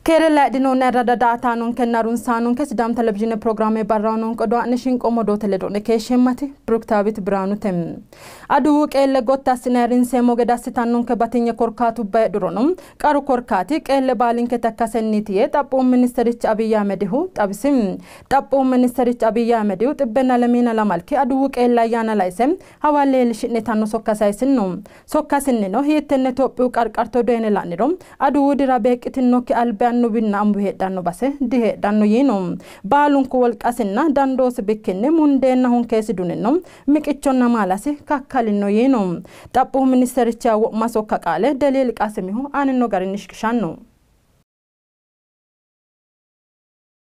Keere laidinoonni irra daataanonkenna runsaanonke Sidaamu televizhiine pirogiraame barraanonke odo'ne shinqoommo doote ledo'ne keeshsheemmati Biruktaawit Biraanute. Aduwu qeelle gotti assine ayirrinseemmo gede assitannonke batinye korkaatubba heedhurono qaru korkaati qeelle baalinke takkasenniiti yee xaphoomu ministerichi Abiy Ahmedihu xawisi. Xaphoomu ministerichi Abiy Ahmedihu 2022 aduwu qeelle ayyaana laise hawalle leellishi'nitanno sokka sayisinno. Sokkasinnino hiittenne Itophiyu qarqarto doyine la'niro aduwu dira beeqqitinokki albi annuwinna amuwi heedhanno base diheedhanno yiino. Baalunku wolqasinna dandoosi bikkinni mundeenna hunkeesi dunino miqichonna maalasi kakkalino yiino. Xaphoomu ministericha wo'ma sokka qaale Deliil Qasimihu aanino garinni shiqishanno.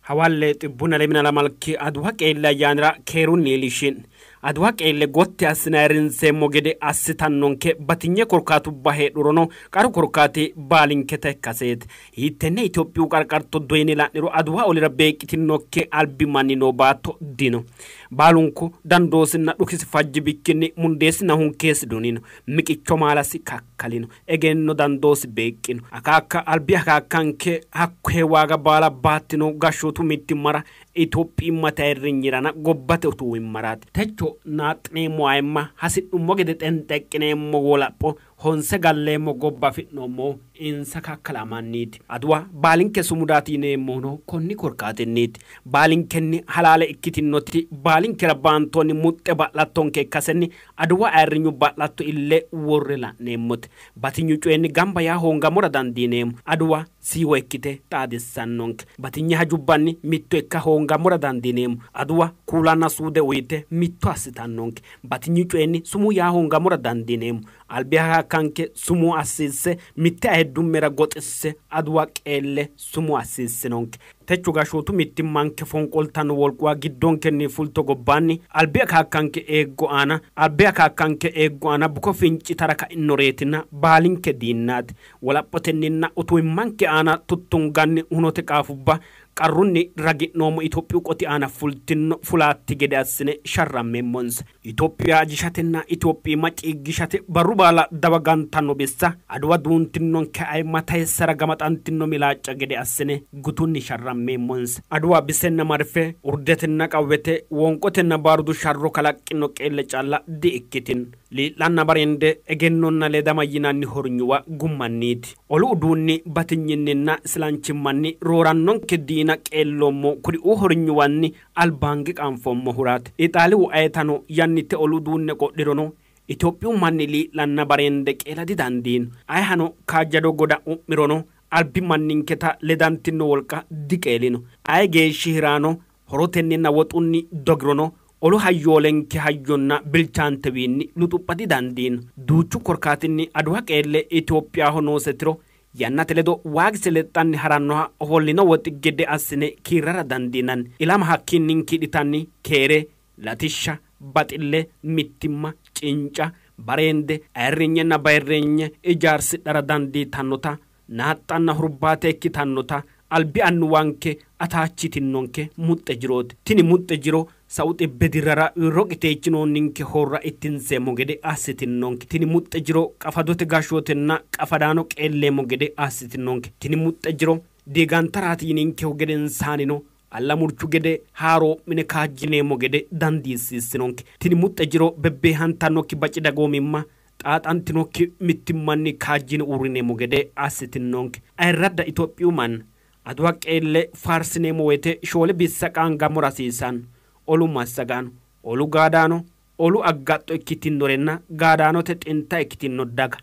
Hawalle 2022 aduwa qeelle ayyaanira keerunni iillishin. Aduwa qeelle gotti assine ayirrinseemmo gede assitannonke batinye korkaatubba heedhurono qaru korkaati baalinketa ikkaseeti. Hiittenne Itophiyu qarqarto doyine la'niro aduwa olira beeqqitinokki albi manni noo baatto dino. Baalunku dandoosinna dhukisi fajji bikkinni mundeessinna hunkeessi dunino. Miqicho maalasi kakkalino. Egenno dandoosi beeqqino. Akaakka albi akaakkanke hakkoye waaga baala baattino gashshootu mittimmara Itophiyimmate ayirrinyirana gobbate utuwimmaraati. Techo naaxxineemmo ayimma hasi'nummo gede xenxeqqineemmo wolapho honse galleemmo gobba afi'noommo insa kakkalamanniiti. Aduwa baalinke sumudaati yineemmohuno konni korkaatinniiti. Baalinkenni halaale ikkitinnoti baalinkera baantoonni muxxe ba'lattonke ikkasenni aduwa ayirrinyu ba'latto ille worre la'neemmote. Batinyu coyinni gamba yaa hoongammora dandiineemmo. Aduwa siiwo ikkite xaadissannonke. Batinye hajubbanni mitto ikka hoongammora dandiineemmo. Aduwa kuulanna suude uyite mitto assitannonke. Batinyu coyinni sumuu yaa hoongammora dandiineemmo. Albi akaakkanke sumuu assiisse mitte ayiddummera goxisse aduwa qeelle sumuu assiissinonke. Techo gashshootu mittimmanke fonqoltanno wolquwa giddonkenni fulto gobbaanni albi akaakkanke eeggo aana albi akaakkanke eeggo aana buko fincitara ka'inoreetinna baalinke diinnaati. Wolaphotenninna utuwimmanke aana tuttunganni hunote qaafubba qarrunni ragi'noommo Itophiyu qoti aana fultinno fulaatti gede assine sharrammeemmonsa. Itophiya ajishatenna Itophiyimma ciiggishate barru baala dawa gantanno bissa aduwa duuntinnonke ayimma tayissara gamaxantinno milaacca gede assine gutunni sharrammeemmonsa. Aduwa bisenna marfe urdetenna qawwete wonqotenna baarudu sharro kalaqqino qeelle calla di''ikkitin. Lii'lanna bareende egennonna ledama yinanni hornyuwa gummanniiti. Olu uduunni batinyinninna isilanchimmanni roorannonke diina qeelloommo kuri'uu hornyuwanni albaange qaanfoommohuraati. Ixaaliwu ayetano yannitte olu uduunne qodhirono Itophiyu manni lii'lanna bareende qeela didandiino. Ayehano kaajjado goda u'mirono albi manninketa ledantinno wolqa diqeelino. Aye geeshshi hiraano horotenninna woxunni dogirono olu hayyoolenke hayyonna bilchaantewiinni luxupha didandiino. Duuchu korkaatinni aduwa qeelle Itophiyaho noosetiro yannate ledo waagise lexxanni harannoha ofollino woxi gede assine kiirrara dandiinanni. Ilama hakkiinni kiidhitanni keere, latishsha, baxille, mittimma, cinca, bareende, ayirrinyenna bayirreenye ijaarsidhara dandiitannota naaxxanna hurbaate ikkitannota albi annuwanke ataachitinnonke muxxe jirooti. Tini muxxe jiro sa'u xibbe dirrara wirro qiteechinoonninke horra ittinseemmo gede assitinnonke. Tini muxxe jiro qafadote gashshootenna qafadaano qeelleemmo gede assitinnonke. Tini muxxe jiro diigantaraati yininkehu gedensaanino allamurchu gede haaroo'mine kaajjineemmo gede dandiissiissinonke. Tini muxxe jiro bebbeehantannokki baci dagoomimma xaaxantinokki mittimmanni kaajjine uurrineemmo gede assitinnonke. Ayirradda Itophiyu manna aduwa qeelle faarsineemmo woyite shoole bissa qaangammora hasiisanno. Olu massagaano, olu gaadaano, olu aggaxxo ikkitinnorenna gaadaanote xinta ikkitinno daga.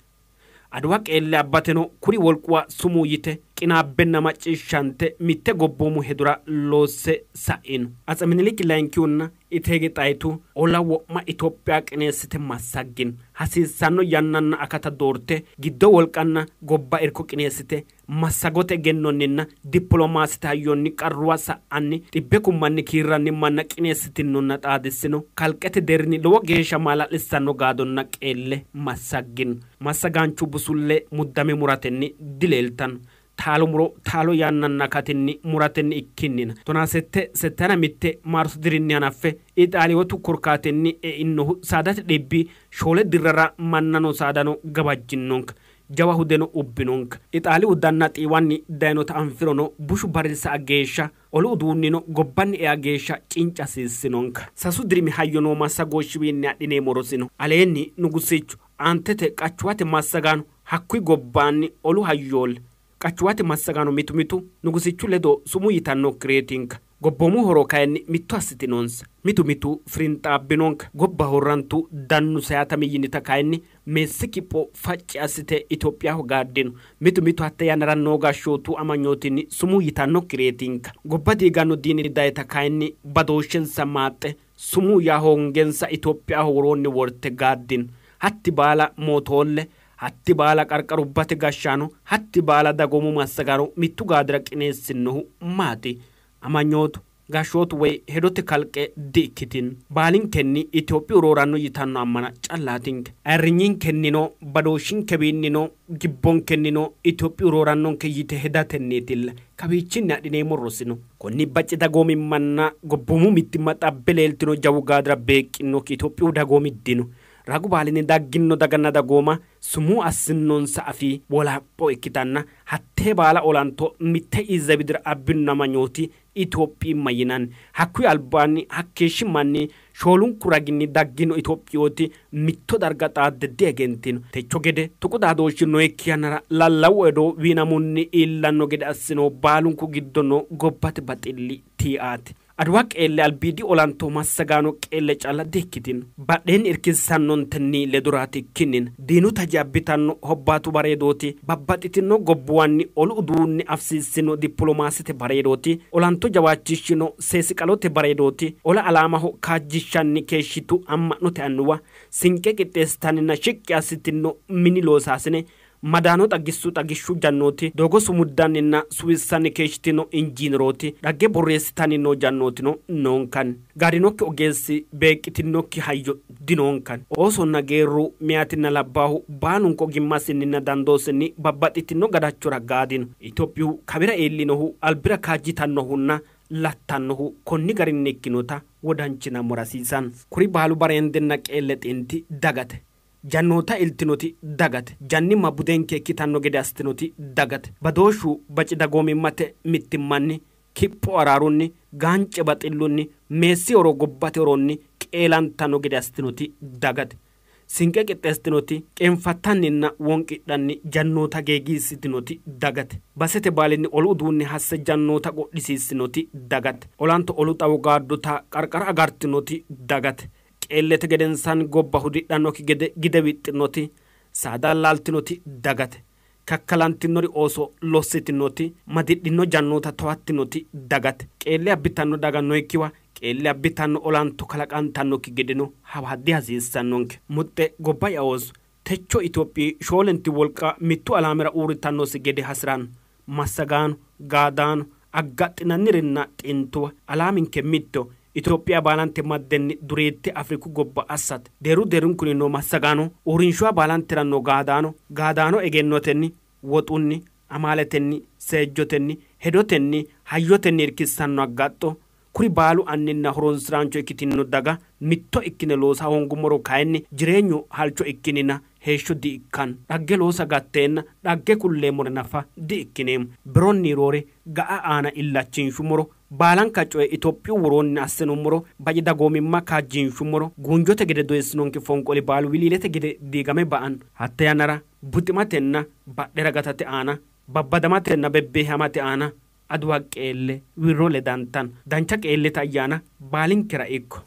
Aduwa qeelle abbateno kuri wolquwa sumuu yite qinaabbenna macciishshante mitte gobboomu hedora loosse sa'ino. Atse Minilik layinkihunna Iteege Xaayitu ola wo'ma Itophiya qineessite massaggino. Hasiissanno yannanna akata doorte giddo wolqanna gobba irko qineessite massagote egennonninna dippiloomaasete hayyonni qarruwa sa'anni xibbe kummanni kiirranni manna qineessitinnonna xaadissino. Kalqete deerrinni lowo geeshsha maala'lissanno gaadonna qeelle massaggino. Massagaanchu busulle muddame muratenni dileeltanno. Taalo muro taalo yannanna akatinni muratenni ikkinnina. 1881 maarsu dirinni hanaffe Ixaaliyootu korkaatinni e'innohu saadate dhibbi 4 dirrara mannano saadano gawajjinnonka. Jawa hudeno ubbinonka. Ixaaliyu danna xiiwanni dayinota anfirono bushu barrisa geeshsha olu uduunnino gobbanni ea geeshsha cinca hasiissinonka. Sasu dirimi hayyo noo massagooshshiwiinni adhineemmo rosino. Aleenni nugusichu aantete qachuwate massagaano hakkuyi gobbaanni olu hayyoolle. Qachuwate massagaano mitu mitu nugusichu ledo sumuu yitannokkireetinka. Gobboomu horo kayinni mitto assitinonsa. Mitu mitu firinxaabbinonka. Gobba horrantu dannu sayatami yinita kayinni meessi kipho facci assite Itophiyaho gaaddino. Mitu mitu hatte yannara noo gashshootu amanyootinni sumuu yitannokkireetinka. Gobba diiganno diini dayita kayinni badooshshensa maaxxe sumuu yaa hoongensa Itophiyaho woroonni worte gaaddino. Hatti baala mootoolle, hatti baala qarqarubbate gashshaano, hatti baala dagoomu massagaano mittu gaadira qineessinnohu maati? Amanyootu gashshootu woy hedote kalqe di''ikkitino. Baalinkenni Itophiyu rooranno yitanno ammana callaatinke. Ayirrinyinkeennino badooshshinkewiinnino gibbonkennino Itophiyu roorannonke yite hedatenniitilla. Kawiichinni adhineemmo rosino. Konni bacci dagoomimmanna gobboomu mittimma xabbe leeltino jawu gaadira beeqqinnokki Itophiyu dagoomi dino. Ragu baalinni dagginno daganna dagooma sumuu assinnonsa afii wolapho ikkitanna hattee baala olanto mitte izza widira abbino amanyooti Itophiyimma yinanni. Hakkuyi albaanni hakkeeshshi manni shoolunku raginni daggino Itophiyooti mitto darga xaadde diegentino. Techo gede tuqu xaadooshshi noyikki yannara lallawu odoo wiinamunni iillanno gede assino baalunku giddo noo gobbate baxilli tii'aati. Adwa qeelle albiidi olanto massagaano qeelle calla di''ikkitino. Badheenni irkissannontenni ledoraati ikkinnina. Diinu taje abbitanno hobbaatu bareedooti, babbaxxitino gobbuwanni olu uduunne afsiissino dippiloomaasete bareedooti, olanto jawaachishshino seesiqalote bareedooti, ola alaamaho kaajjishshanni keeshshitu amma'note annuwa, sinqe qixxeessitanninna shiqqi assitino mini loosaasine, madaano xagissu xagishshu jannooti, doogo sumuddanninna suwissanni keeshshitino injiinerooti, dhagge borreessitanni noo jannootino noonkanni. Gaadinokki ogeessi beeqqitinokki hayyo dinoonkanni. Oosonna geerru meyaatinna labbaahu baalunku ogimmasinninna dandoosinni babbaxxitino gadachora gaadino. Itophiyu kawira iillinohu albira kaajjitannohunna lattannohu konni garinni ikkinota wodanchinammora hasiisanno. Kuri baalu bareendenna qeelle xinti dagate. Jannoota iltinoti dagate. Jannimma budenke ikkitanno gede assitinoti dagate. Badooshshu baci dagoomimmate mittimmanni, kipho araarunni, gaance baxillunni, meessi horo gobbate horonni qeelantanno gede assitinoti dagate. Sinqe qixxeessitinoti, qeenfattanninna wonqidhanni jannoota geegiissitinoti dagate. Basete baalinni olu uduunne hasse jannoota qodhisiissinoti dagate. Olanto olu xawo gaaddota qarqara agartinoti dagate. Qeellete gedensaanni gobba hudidhannokki gede gide wixxinoti, saada allaaltinoti dagate. Kakkalantinori ooso lossitinoti, madidhino jannoota towaattinoti dagate. Qeelle abbitanno daga noyikkiwa qeelle abbitanno olanto kalaqantannokki gedeno hawa dihasiissannonke. Muxxe gobba'ya ooso techo Itophiyi shoolenti wolqa mittu alaamira uurritannosi gede hasiranno. Massagaano, gaadaano, aggaxxinannirinna xintuwa alaaminke mitto. Itophiya baalante maddenni dureette Afriku gobba assate. Deeru deerunkunni noo massagaano, uurrinshuwa baalantera noo gaadaano, gaadaano egennotenni, woxunni, amaaletenni, seejjotenni, hedotenni, hayyotenni irkissanno aggaxxo. Kuri baalu anninna horonsiraancho ikkitino daga mitto ikkine loosa hoongummoro kayinni jireenyu halcho ikkinina heeshsho di''ikkanno. Dhagge loosa gatteenna dhagge kulleemmore nafa di''ikkineemmo. Bironni roore ga'a aana illachinshummoro, baalanka coye Itophiyu woroonni assinummoro, baci dagoomimma kaajjinshummoro, guunjote gede doyissinonke fonqoli baalu wiliilete gede diigame ba'anno. Hatte yannara buximatenna badhera gatate aana, babbadamatenna bebbeehamate aana Adwa qeelle wirro ledantanno. Dancha qeellete ayyaana baalinkera ikko.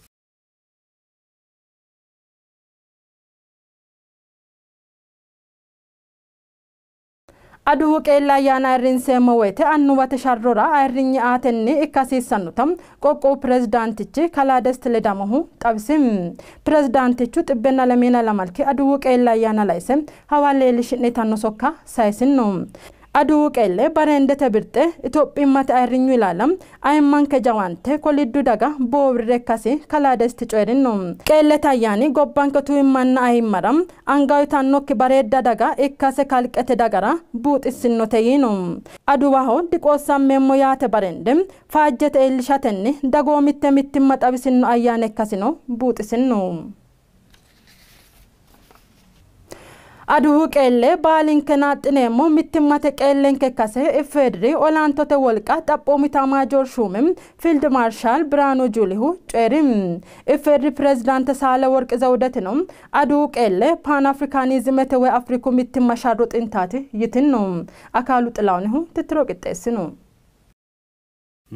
Aduwu qeelle ayyaana ayirrinseemmo woyte annuwate sharrora ayirrinye aatenni ikka hasiissannota qoqqowu pirezidaantichi kalaa Desti Ledamohu xawisi. Pirezidaantichu 2022 aduwu qeelle ayyaana laise hawalle iillishi'ne yitanno sokka sayisinno. Aduwu qeelle bareendete birxe Itophiyimmate ayirrinyu ilaala ayimmanke jawaante koliddu daga boowirre ikkasi kalaa Desti coyi'rino. Qeellete ayyaani gobbanke tuwimmanna ayimmara anga uyitannokki bareedda daga ikkase kalqete dagara buuxissinnote yiino. Aduwaho diqoossammeemmo yaate bareende faajjete iillishatenni dagoomitte mittimma xawisinno ayyaana ikkasino buuxisinno. Aduwu qeelle baalinke naaxxineemmo mittimmate qeellenke kase ifeediri olantote wolqa xaphoomu itaamaazhoor shuume Fiild Maarshaal Birhaanu Juulihu coyi'ri. Ifeediri pirezidaante Sahileworq Zewudetino aduwu qeelle paan afrikaanizimete woy Afriku mittimma sharro xintaati yitinno. Akaalu Xilaunihu tittiro qixxeessino.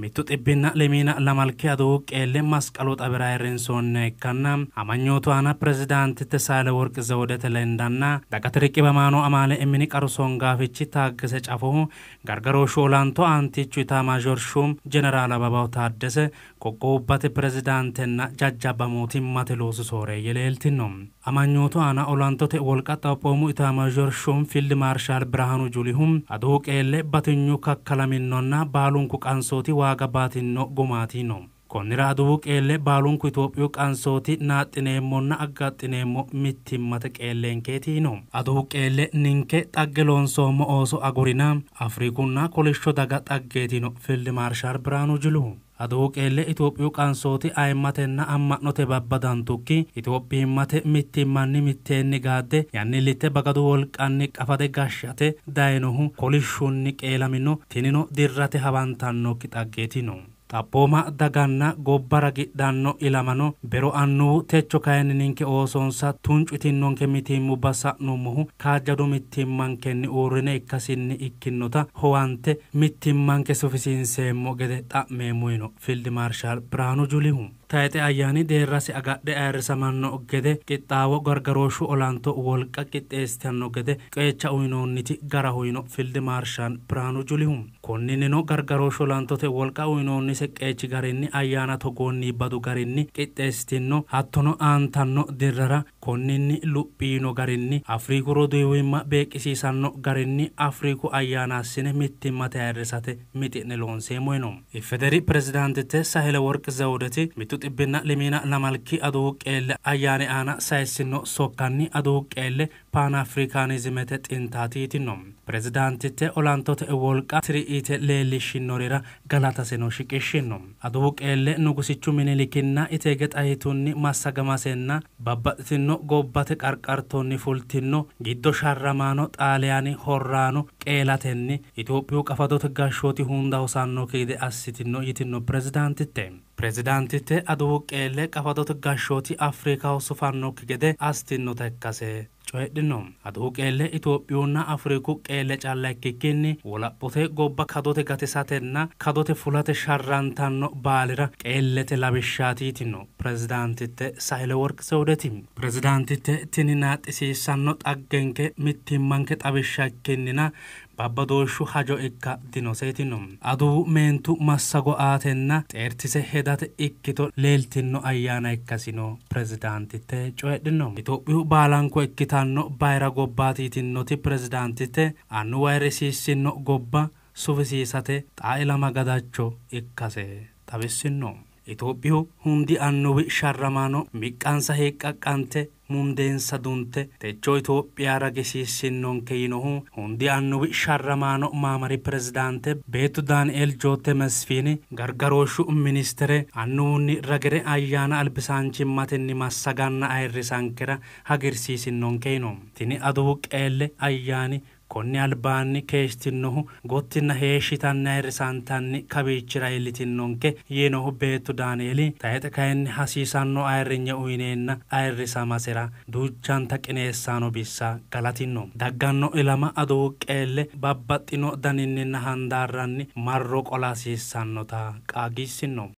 Mittu xibbinna lemiina lamalki aduwu qeelle masqalu xawira ayirrinsoonniha ikkanna amanyootu aana pirezidaantitte Sahileworq Zewudete lendanna dagate riqibamaano amaale mini qaru songaafichi Taaggese Cafohu gargarooshshu olanto aantichu itaamaazhoor shuum Jeneraal Ababaw Taaddese qoqqowubbate pirezidaantenna jajjabba mootimmate loosu sooreeyye leeltino. Amanyootu aana olantote wolqa xaphoomu itaamaazhoor shuum Fiild Maarshaal Birhaanu Juulihu aduwu qeelle batinyu kakkalaminonna baalunku qansooti waaga baatinno gumaatino. Konnira aduwu qeelle baalunku Itophiyu qansooti naaxxineemmonna aggaxxineemmo mittimmate qeellenkeetino. Aduwu qeelle ninke xagge loonsoommo ooso agurina Afrikunna kolishsho daga xaggeetino Fiild Maarshaal Birhaanu Juulihu. Aduwu qeelle Itophiyu qansooti ayimmatenna amma'note babbadantukki Itophiyimmate mittimmanni mitteenni gaadde yannillitte bagadu wolqanni qafade gashshate dayinohu kolishshunni qeelamino tinino dirrate hawantannokki xaggeetino. Xaphooma daganna gobba ragidhanno ilamano bero annuwu techo kayinni ninke oosonsa tuncutinnonke mitiimmubba sa'nummohu kaajjadu mittimmankenni uurrine ikkasinni ikkinnota howante mittimmanke sufisiinseemmo gede xa'meemmo yino Fiild Maarshaal Birhaanu Juulihu. Tayixe ayyaani deerrasi agadhe ayirrisamanno gede qixxaawo gargarooshshu olanto wolqa qixxeessitanno gede qeecha uyinoonniti garaho yino Fiild Maarshaal Birhaanu Juulihu. Konninnino gargarooshshu olantote wolqa uyinoonnise qeechi garinni ayyaana togoonni badu garinni qixxeessitinno hattono aantanno dirrara konninni luphi yino garinni Afriku roduuwimma beeqqisiisanno garinni Afriku ayyaana assine mittimmate ayirrisate mixi'ne loonseemmo yino. Ifederi pirezidaantitte Sahileworq Zewudeti mittu xibbinna lemiina lamalki aduwu qeelle ayyaani aana sayissino sokkanni aduwu qeelle paan afrikaanizimete xintaati yitino. Pirezidaantitte olantote wolqa tiriite leellishshinnorira galataseno shiqishshino. Aduwu qeelle nugusichu Minilikinna Iteege Xayitunni massagamasenna babbaxxitino gobbate qarqartonni fultino giddo sharramaano Xaaliyaani horraano qeelatenni Itophiyu qafadote gashshooti hunda hosannokki gede assitino yitino pirezidaantitte. Pirezidaantitte aduwu qeelle qafadote gashshooti Afrikaho sufannokki gede assitinota ikkase coyidhino. Aduwu qeelle Itophiyunna Afriku qeelle calla ikkikkinni wolaphote gobba kadote gatisatenna kadote fulate sharrantanno baalira qeellete lawishshaati yitino pirezidaantitte Sahileworq Zewudeti. Pirezidaantitte tini naaxxisiissanno xaggenke mittimmanke xawishsha ikkinnina babbadooshshu hajo ikka dinose yitino. Aduwu meentu massago aatenna xeertise hedate ikkito leeltinno ayyaana ikkasino pirezidaantitte coyidhino. Itophiyu baalanko ikkitanno bayira gobbaati yitinnoti pirezidaantitte annuwa ayirrisiissinno gobba sufisiisate xaa ilama gadacho ikkase xawissino. Itophiyu hundi annuwi sharramaano miqqansa hiiqqaqqante mundeensa dunte techo Itophiya ragisiissinnonke yinohu hundi annuwi sharramaano maamari pirezidaante Beettu Daanieel Joote Mesfiini gargarooshshu ministere annuwunni ragire ayyaana albisaanchimmatenni massaganna ayirrisankera hagiirsiisinnonke yino. Tini aduwu qeelle ayyaani konni albaanni keeshshitinnohu gottinna heeshshitanni ayirrisantanni kawiichira iillitinnonke yiinohu Beettu Daanieeli tayixe kayinni hasiisanno ayirrinye uyineenna ayirrisamasera duuchanta qineessaano bissa galatinno. Dagganno ilama aduwu qeelle babbaxxino daninninna handaarranni marro qola hasiissannota qaagiissino.